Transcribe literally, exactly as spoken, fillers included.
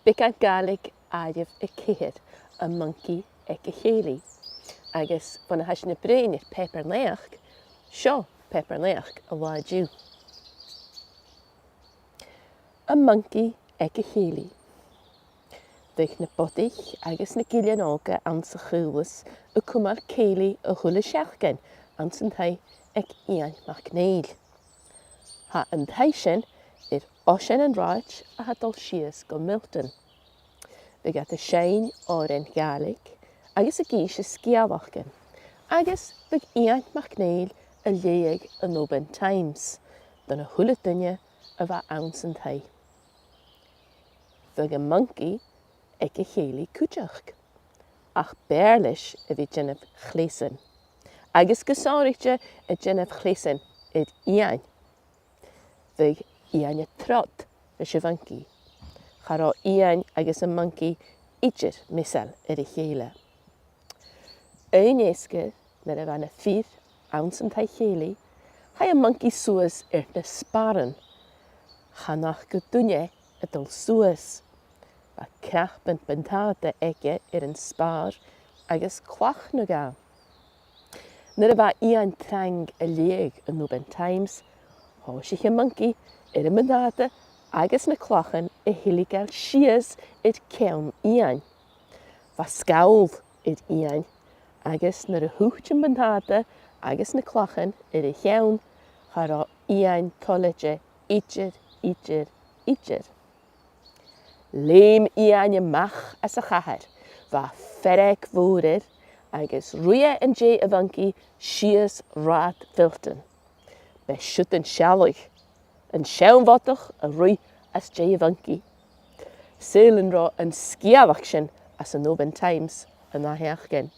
Beagan Gàidhlig àireamh a ceithir, Am Moncaidh aig a' Chèilidh. Agus bhon a tha sinn a' bruidhinn air pàipear-naidheachd, seo pàipear-naidheachd an latha an-diugh. Am Moncaidh aig a' Chèilidh. Bhiodh na bodaich agus na gillean òga anns a' Chaolas a' cumail cèilidh a h-uile seachdain anns an taigh aig Iain MacNèill. Tha an taigh sin air oisean an rathaid a tha a' dol sìos gu Milton. Bhiodh iad a' seinn òrain Ghàidhlig agus ag innse sgeulachdan, agus bhiodh Iain MacNèill a' leughadh an Oban Times dhan a h-uile duine a bha anns an taigh. Bhiodh am moncaidh aig a' chèilidh cuideachd, ach b' fheàrr leis a bhith a' dèanamh chleasan, agus gu sònraichte a' dèanamh chleasan air Iain. Bhiodh Iain a' trod leis a' mhoncaidh. Cha robh Iain agus am moncaidh idir measail air a chèile. Aon fheasgar, nuair a bha na fir anns an taigh-chèilidh, chaidh am moncaidh suas air na sparran. Chan fhaca duine e a' dol suas. Bha cnapan buntàta aige air an spàrr agus clach no dhà. Nuair a bha Iain trang a' leughadh an Oban Times, thòisich am moncaidh air am buntàta agus na clachan a thilgeil sìos air ceann Iain. Bha sgall air Iain, agus nuair a thuit am buntàta agus na clachan air a cheann, cha robh Iain toilichte idir, idir, idir. Leum Iain a-mach às a' chathair, bha fearg mhòr air, agus ruith e an dèidh a' mhoncaidh sìos rathad Mhilton. B' e siud an sealladh, an seann bhodach a' ruith às dèidh a' mhoncaidh. Saoil an robh an sgeulachd sin anns an Oban Times an ath sheachdain.